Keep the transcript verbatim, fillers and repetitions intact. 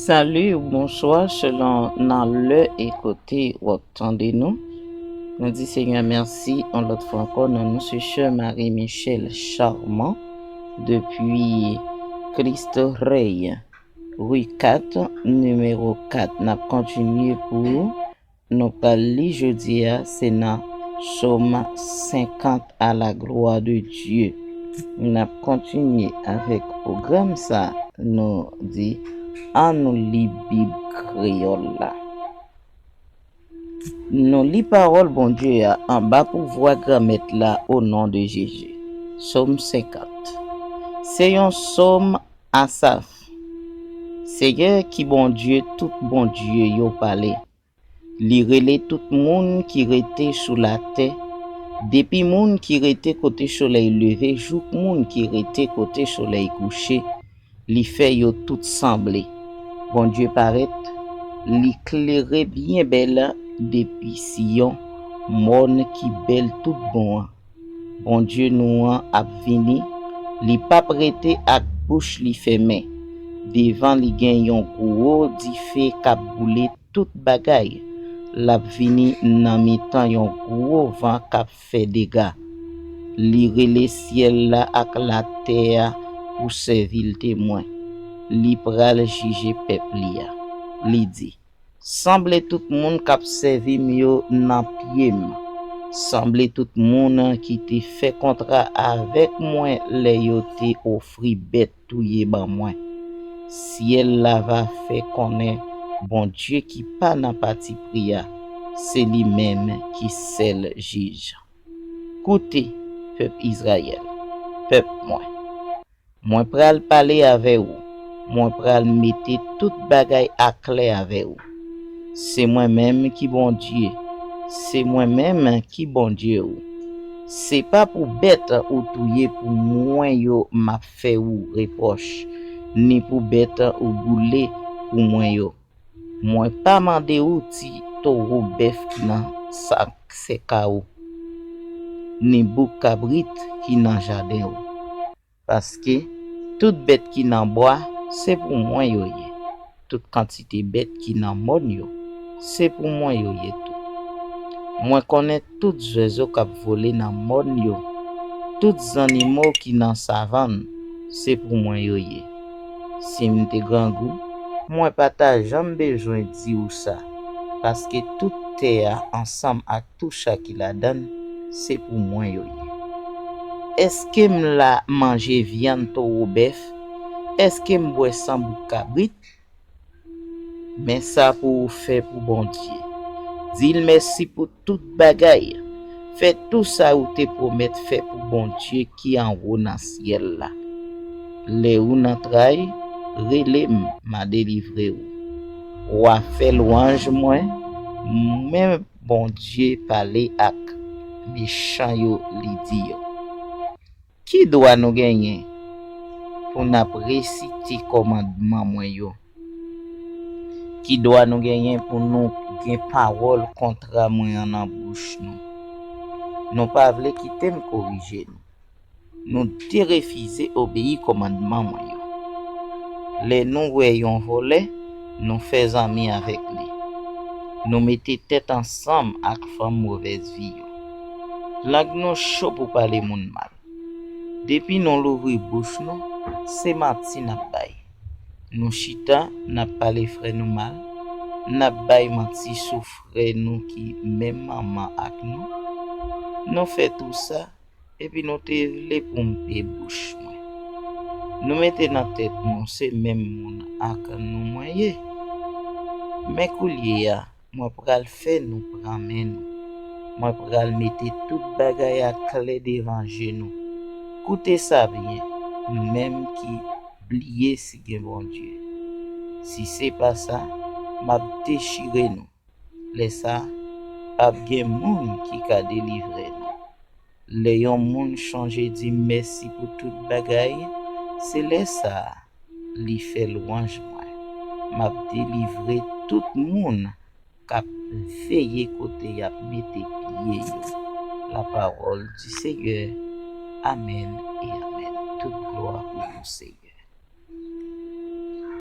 Salut ou bonswa, selon nan lè e kote w ap tande nou. Nou di Senyè mèsi yon lòt fwa ankò nan non se Sè Marie Michelle Charmant depi Cristo Rey, rue quatre, numéro quatre. N ap kontinye pou ou. Nou pral li jodi a, se nan Sòm senkant, à la gloire de Dieu. N ap kontinye avèk pwogram sa, nou di, ann nou li Bib kreyòl la. Nou li pawòl Bondye a anba pouvwa Granmèt la, o non de Jezi. Sòm senkant. Se yon sòm Asaf. Senyè ki Bondye tout bondye yo pale. Li rele tout moun ki rete sou latè, depi moun ki rete kote solèy leve jouk moun ki rete kote solèy kouche, li fè yo tout sanble. Bondye parèt, li klere byen bèl depi Siyon, mòn ki bèl tout bon an. Bondye nou an ap vini, li p ap rete ak bouch li fèmen. Devan li gen yon gwo dife k ap boule tout bagay. L ap vini nan mitan yon gwo van k ap fè dega. Li rele syèl la ak latè a pou sèvi l temwen. Li pral jije pèp li a. Li di, sanble tout moun k ap sèvi m yo nan pye m. Sanble tout moun ki te fè kontra avèk mwen lè yo te ofri bèt touye ban mwen. Syèl la va fè konnen Bondye ki pa nan patipri a, se li menm ki sèl jij. Koute, pèp Izrayèl, pèp mwen. Mwen pral pale avè ou, mwen pral mete tout bagay aklè avè ou. Se mwen menm ki Bondye, se mwen menm ki Bondye ou. Se pa pou bèt ou touye pou mwen yo m ap fè ou repwòch, ni pou bèt ou boule pou mwen yo. Mwen pa mande ou ti towo bèf ki nan sa, sèk a ou, ni bouk kabrit ki nan jaden ou. Paske tout bèt ki nan bwa, se pou mwen yo ye. Tout kantite bèt ki nan mòn yo, se pou mwen yo ye tou. Mwen konnen tout zwèzo k ap vole nan mòn yo, tout zannimo ki nan savann, se pou mwen yo ye. Si m te grangou, mwen pa ta janm bezwen di ou sa, paske tout tè a ansanm ak tou cha ki ladan l, se pou mwen yo ye. Èske m la manje vyann towo bèf? Èske m bwè san bouk kabrit? Men sa pou ou fè pou Bondye. Di l mèsi pou tout bagay. Fè tou sa ou te pwomèt fè pou Bondye ki anwo nan syèl la. Lè ou nan tray, rele m, m a delivre ou. W a fè lwanj mwen, men Bondye pale ak mechan yo, li di yo, ki dwa nou genyen pou n ap resite kòmandman mwen yo? Ki dwa nou genyen pou nou gen pawòl kontra mwen an nan bouch nou? Nou pa vle kite m korije nou. Nou derefize obeyi kòmandman mwen yo. Lè nou wè yon vòlè, nou fè zanmi avèk li. Nou mete tèt ansanm ak fanm movèz vi yo. Lang nou cho pou pale moun mal. Depi nou louvri bouch nou, se manti n ap bay. Nou chita, n ap pale frè nou mal, n ap bay manti sou frè nou ki menm manman ak nou. Nou fè tou sa, epi nou te vle pou m pe bouch mwen. Nou mete nan tèt nou se menm moun ak nou mwen ye. Men koulye a, mwen pral fè nou pran men nou. Mwen pral mete tout bagay aklè devan je nou. Koute sa byen, nou menm ki bliye si gen Bondye. Si se pa sa, m ap dechire nou. Lè sa a, p ap gen moun ki ka delivre nou. Lè yon moun chonje di m mèsi pou tout bagay, se lè sa a li fè lwanj mwen. M ap delivre tout moun k ap veye kote y ap mete pye yo. La parole du Seigneur. Amèn e amèn. Tout glwa pou ou, Senyè.